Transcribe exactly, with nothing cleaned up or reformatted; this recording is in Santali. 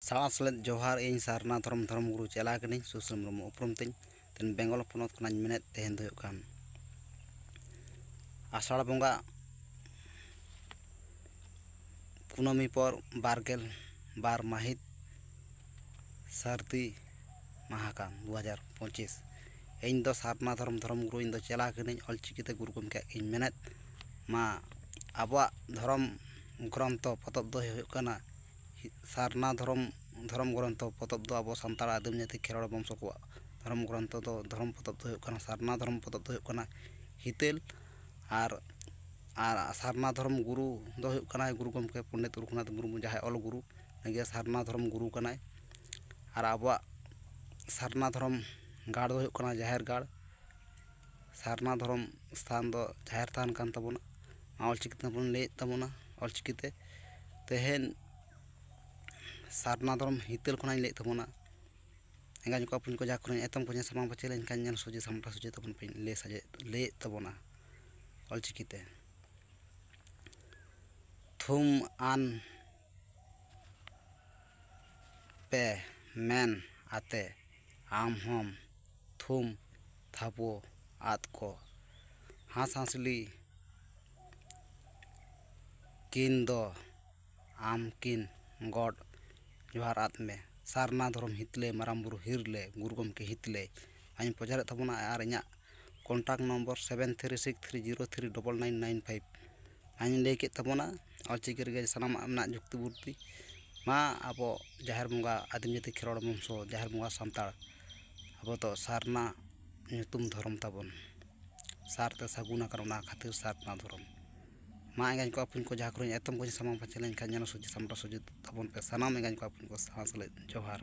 ᱥᱟᱶ ᱥᱮᱞᱮᱫ ᱡᱚᱦᱟᱨ᱾ ᱤᱧ ᱥᱟᱨᱱᱟ ᱫᱷᱚᱨᱚᱢ ᱫᱷᱚᱨᱚᱢ ᱜᱩᱨᱩ ᱪᱮᱞᱟ ᱠᱟᱹᱱᱟᱹᱧ, ᱥᱩᱥᱤᱞ ᱢᱩᱨᱢᱩ ᱩᱯᱨᱩᱢ ᱛᱤᱧ᱾ ᱛᱮᱦᱮᱧ ᱵᱮᱝᱜᱚᱞ ᱯᱚᱱᱚᱛ ᱠᱷᱚᱱᱟᱜ ᱤᱧ ᱢᱮᱱᱮᱫ, ᱛᱮᱦᱮᱧ ᱫᱚ ᱦᱩᱭᱩᱜ ᱠᱟᱱ ᱟᱥᱟᱲ ᱵᱚᱸᱜᱟ ᱠᱩᱱᱟᱹᱢᱤ ᱯᱚᱨ ᱵᱟᱨ ᱜᱮᱞ ᱵᱟᱨ ᱢᱟᱹᱦᱤᱛ, ᱥᱟᱹᱨᱫᱤ ᱢᱟᱦᱟ ᱠᱟᱱ ᱫᱩ ᱦᱟᱡᱟᱨ ᱯᱚᱸᱪᱤᱥ᱾ ᱤᱧ ᱫᱚ ᱥᱟᱨᱱᱟ ᱫᱷᱚᱨᱚᱢ ᱫᱷᱚᱨᱚᱢ ᱜᱩᱨᱩ, ᱤᱧ ᱫᱚ ᱪᱮᱞᱟ ᱠᱟᱹᱱᱟᱹᱧ᱾ ᱚᱞᱪᱤᱠᱤ ᱛᱮ ᱜᱩᱨᱩ ᱜᱚᱢᱠᱮᱭᱟᱜ ᱤᱧ ᱢᱮᱱᱮᱫ᱾ ᱢᱟ ᱟᱵᱚᱣᱟᱜ ᱫᱷᱚᱨᱚᱢ ᱜᱨᱚᱱᱛᱷᱚ ᱯᱚᱛᱚᱵ ᱫᱚ ᱦᱩᱭᱩᱜ ᱠᱟᱱᱟ ᱥᱟᱨᱱᱟ ᱫᱷᱚᱨᱚᱢ, ᱫᱷᱚᱨᱚᱢ ᱜᱨᱚᱱᱛᱷᱚ ᱯᱚᱛᱚᱵ ᱫᱚ ᱟᱵᱚ ᱥᱟᱱᱛᱟᱲ ᱟᱹᱫᱤᱢ ᱡᱟᱹᱛᱤ ᱠᱷᱮᱨᱣᱟᱲ ᱵᱚᱝᱥᱚ ᱠᱚᱣᱟᱜ ᱫᱷᱚᱨᱚᱢ ᱜᱨᱚᱱᱛᱷᱚ ᱫᱚ, ᱫᱷᱚᱨᱚᱢ ᱯᱚᱛᱚᱵ ᱫᱚ ᱦᱩᱭᱩᱜ ᱠᱟᱱᱟ, ᱥᱟᱨᱱᱟ ᱫᱷᱚᱨᱚᱢ ᱯᱚᱛᱚᱵ ᱫᱚ ᱦᱩᱭᱩᱜ ᱠᱟᱱᱟ ᱦᱤᱛᱟᱹᱞ᱾ ᱟᱨ, ᱟᱨ ᱥᱟᱨᱱᱟ ᱫᱷᱚᱨᱚᱢ ᱜᱩᱨᱩ ᱫᱚ ᱦᱩᱭᱩᱜ ᱠᱟᱱᱟᱭ ᱜᱩᱨᱩ ᱜᱚᱢᱠᱮ ᱯᱚᱱᱰᱤᱛ ᱨᱚᱜᱷᱩᱱᱟᱛᱷ ᱢᱩᱨᱢᱩ, ᱡᱟᱦᱟᱸᱭ ᱚᱞ ᱜᱩᱨᱩ, ᱩᱱᱤᱜᱮ ᱥᱟᱨᱱᱟ ᱫᱷᱚᱨᱚᱢ ᱜᱩᱨᱩ ᱠᱟᱱᱟᱭ᱾ ᱟᱨ ᱟᱵᱚᱣᱟᱜ ᱥᱟᱨᱱᱟ ᱫᱷᱚᱨᱚᱢ ᱜᱟᱲ ᱫᱚ ᱦᱩᱭᱩᱜ ᱠᱟᱱᱟ ᱡᱟᱦᱮᱨ ᱜᱟᱲ᱾ ᱥᱟᱨᱱᱟ ᱫᱷᱚᱨᱚᱢ ᱥᱛᱷᱟᱱ ᱫᱚ ᱡᱟᱦᱮᱨ ᱛᱷᱟᱱ ᱠᱟᱱ ᱛᱟᱵᱚᱱᱟ᱾ ᱱᱚᱣᱟ ᱚᱞᱪᱤᱠᱤ ᱛᱮᱵᱚᱱ ᱞᱟᱹᱭᱮᱫ ᱛᱟᱵᱚᱱᱟ, ᱚᱞᱪᱤᱠᱤᱛᱮ᱾ ᱛᱮᱦᱮᱧ ᱥᱟᱨᱱᱟ ᱫᱷᱚᱨᱚᱢ ᱦᱤᱛᱟᱹᱞ ᱠᱷᱚᱱᱟᱜ ᱤᱧ ᱞᱟᱹᱭᱮᱫ ᱛᱟᱵᱚᱱᱟ᱾ ᱮᱸᱜᱟᱧ ᱠᱚ ᱟᱯᱩᱧ ᱠᱚ ᱡᱟᱦᱟᱸ ᱠᱚᱨᱮᱧ ᱮᱛᱚᱢ ᱠᱚᱧᱮ ᱥᱟᱢᱟᱝ ᱯᱟᱪᱮ ᱞᱮᱱᱠᱷᱟᱱ ᱧᱮᱞ ᱥᱚᱡᱷᱮ ᱥᱟᱢᱴᱟᱣ ᱥᱚᱡᱷᱮ ᱛᱟᱵᱚᱱ ᱯᱮ ᱞᱟᱹᱭ ᱥᱟᱡᱮ ᱞᱟᱹᱭᱮᱫ ᱛᱟᱵᱚᱱᱟ ᱚᱞᱪᱤᱠᱤᱛᱮ᱾ ᱛᱷᱩᱢ ᱟᱱ ᱯᱮ ᱢᱮᱱ ᱟᱛᱮ ᱟᱢ ᱦᱚᱸᱢ ᱛᱷᱩᱢ ᱛᱷᱟᱯᱚ ᱟᱫ ᱠᱚ᱾ ᱦᱟᱸᱥ ᱦᱟᱸᱥᱞᱤ ᱠᱤᱱ ᱫᱚ ᱟᱢ ᱠᱤᱱ ᱜᱚᱰ ᱡᱚᱦᱟᱨ ᱟᱫ ᱢᱮ᱾ ᱥᱟᱨᱱᱟ ᱫᱷᱚᱨᱚᱢ ᱦᱤᱛᱞᱮ, ᱢᱟᱨᱟᱝ ᱵᱩᱨᱩ ᱦᱤᱨᱞᱮ, ᱜᱩᱨᱩ ᱜᱚᱢᱠᱮ ᱦᱤᱛᱞᱮ᱾ ᱟᱧ ᱯᱨᱚᱪᱟᱨᱮᱫ ᱛᱟᱵᱚᱱᱟ ᱟᱨ ᱤᱧᱟᱹᱜ contact number seven three six three zero three double nine nine five᱾ ᱟᱧ ᱞᱟᱹᱭ ᱠᱮᱫ ᱛᱟᱵᱚᱱᱟ, ᱚᱞᱪᱤᱠᱤ ᱨᱮᱜᱮ ᱥᱟᱱᱟᱢᱟᱜ ᱢᱮᱱᱟᱜ ᱡᱩᱠᱛᱤ ᱵᱩᱫᱽᱫᱷᱤ᱾ ᱢᱟ ᱟᱵᱚ ᱡᱟᱦᱮᱨ ᱵᱚᱸᱜᱟ, ᱟᱹᱫᱤᱢ ᱡᱟᱹᱛᱤ ᱠᱷᱮᱨᱣᱟᱲ ᱵᱚᱝᱥᱚ, ᱡᱟᱦᱮᱨ ᱵᱚᱸᱜᱟ ᱥᱟᱱᱛᱟᱲ, ᱟᱵᱚ ᱫᱚ ᱥᱟᱨᱱᱟ ᱧᱩᱛᱩᱢ ᱫᱷᱚᱨᱚᱢ ᱛᱟᱵᱚᱱ᱾ ᱥᱟᱨ ᱛᱮ ᱥᱟᱹᱜᱩᱱ ᱟᱠᱟᱱ, ᱚᱱᱟ ᱠᱷᱟᱹᱛᱤᱨ ᱥᱟᱨᱱᱟ ᱫᱷᱚᱨᱚᱢ᱾ ᱢᱟ ᱮᱸᱜᱟᱧ ᱠᱚ ᱟᱯᱩᱧ ᱠᱚ ᱡᱟᱦᱟᱸ ᱠᱚᱨᱮᱧ ᱮᱛᱚᱢ ᱠᱚᱧ ᱥᱟᱢᱟᱝ ᱯᱟᱪᱷᱮ ᱞᱮᱱᱠᱷᱟᱱ ᱧᱮᱞ ᱥᱚᱡᱷᱮ ᱥᱟᱢᱴᱟᱣ ᱥᱚᱡᱷᱮ ᱛᱟᱵᱚᱱ ᱯᱮ ᱥᱟᱱᱟᱢ ᱮᱸᱜᱟᱧ ᱠᱚ ᱟᱯᱩᱧ ᱠᱚ ᱥᱟᱶ ᱥᱮᱞᱮᱫ ᱡᱚᱦᱟᱨ᱾